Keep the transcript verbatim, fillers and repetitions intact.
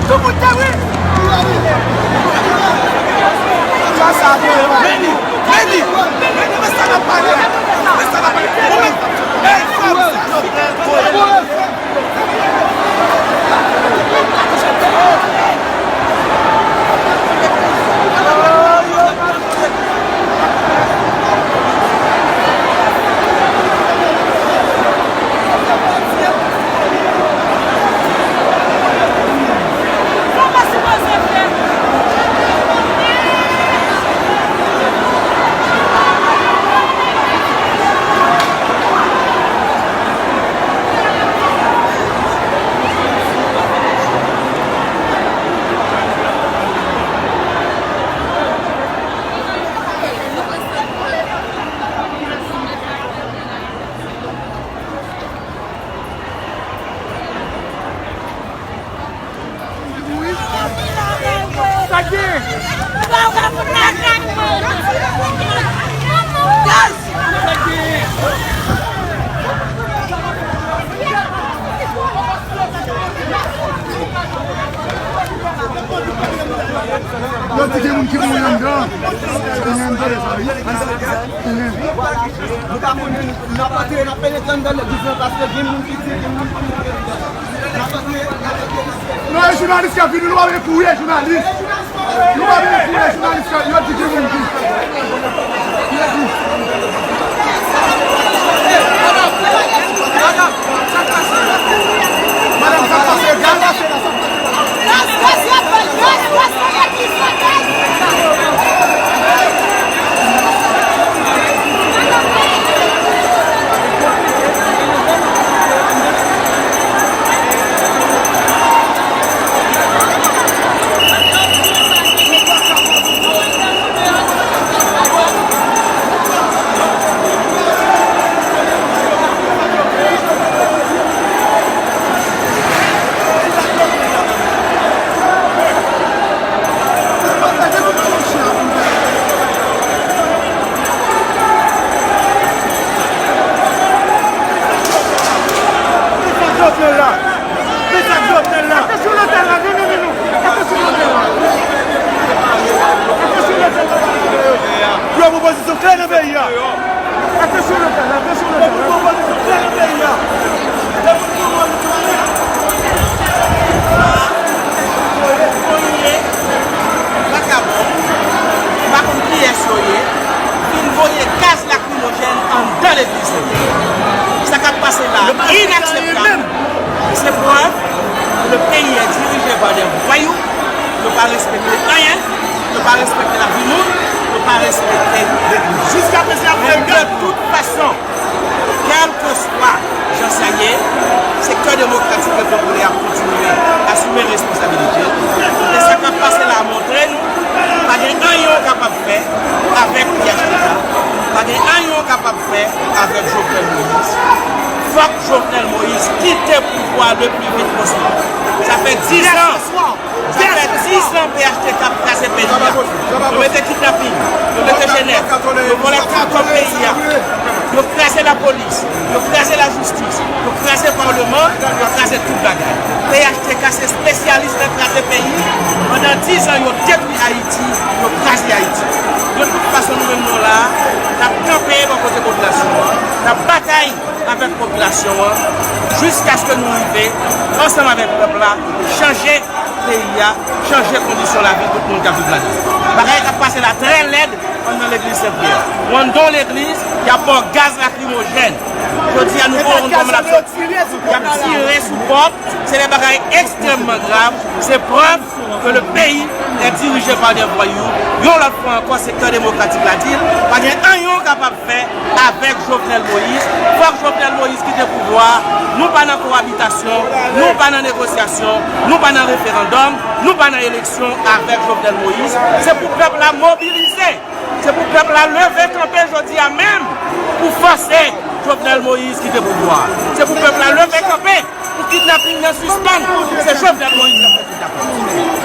Tout moun te ri. Sa, sa vre, wi. Meni, meni, meni, men sa n ap pale a. Men sa n ap pale. Bon, men, men, fòm sa, Jovenel voye. Sa k gen? Sa k gen? Yo di gen moun ki mouri anndan. Gen moun tande sa, wi. Nou pa konnen, n ap antre, n ap penetre anndan legliz lan, paske gen moun ki di, gen moun ki mouri anndan. N ap antre, n ap antre. Non, e jounalis k ap vini, nou pa vin pou e jounalis. Nou pa vin pou e jounalis k ap, yo di gen moun ki. Madanm, sa k pase? Gaz? Jovenel la. Men sa k Jovenel la. Atansyon lotèl la, non, non, non, non. Atansyon lotèl la. Atansyon lotèl la. Yo pran pozisyon klè nan peyi a. Atansyon lotèl la, atansyon lotèl la. Yo pran pozisyon klè nan peyi a. Vakabon, m pa konn kiyès yo ye, vin voye gaz lakrimojèn anndan legliz Sentpyè. Sa k ap pase la a, inakseptab. Se prèv ke le pays est dirigé par des voyous. Yo pa respekte anyen. Yo pa respekte lavi moun. Yo pa respekte legliz. Jiskaprezan, y ap fè gèt. De toute façon, kèlkeswa jan sa ye, Sektè Demokratik Repiblike Popilè ap kontinye asime responsabilite l. E sa k ap pase la a montre nou, pa gen anyen w kapab fè avèk P H T K, pa gen anyen w kapab fè avèk Jovenel Moïse. Fòk Jovenel Moïse kite pouvwa le pli vit posib. Sa fè diz an. Sa fè diz an P H T K ap kraze peyi a. Yo mete kidnapin, yo mete jenès, yo vòlè tout kòb peyi a. Yo kraze lapolis, yo kraze lajistis, yo kraze palman, yo kraze tout bagay. P H T K se espesyalis nan kraze peyi. Pandan diz an, yo detwi Ayiti, yo kraze Ayiti. De tout fason, nou menm nou la, n ap kanpe bò kote popilasyon an, n ap batay avèk popilasyon an, jiskaske nou rive, ansanm avèk pèp la, chanje peyi a, chanje kondisyon lavi tout moun k ap viv ladan l. Bagay k ap pase la trè lèd anndan legliz Sentpyè. Ou anndan yon legliz, y ap ba w gaz lakrimojèn. Jodi a, nou pa wè yon dòm n ap soti. Y ap tire sou pòt. Se de bagay ekstrèmman grav. Se prèv ke le peyi est dirije pa de vwayou. Yon lòt fwa ankò, Sektè Demokratik la di l, pa gen anyen w kapab fè avèk Jovenel Moïse. Fòk Jovenel Moïse kite pouvwa a. Nou pa nan kowabitasyon, nou pa nan negosyasyon, nou pa nan referandòm, nou pa nan eleksyon avèk Jovenel Moïse. Se pou pèp la mobilize. Se pou pèp la leve kanpe jodi a menm pou fòse Jovenel Moïse kite pouvwa a. Se pou pèp la leve kanpe pou kidnaping nan sispann. Se Jovenel Moïse k ap fè kidnaping.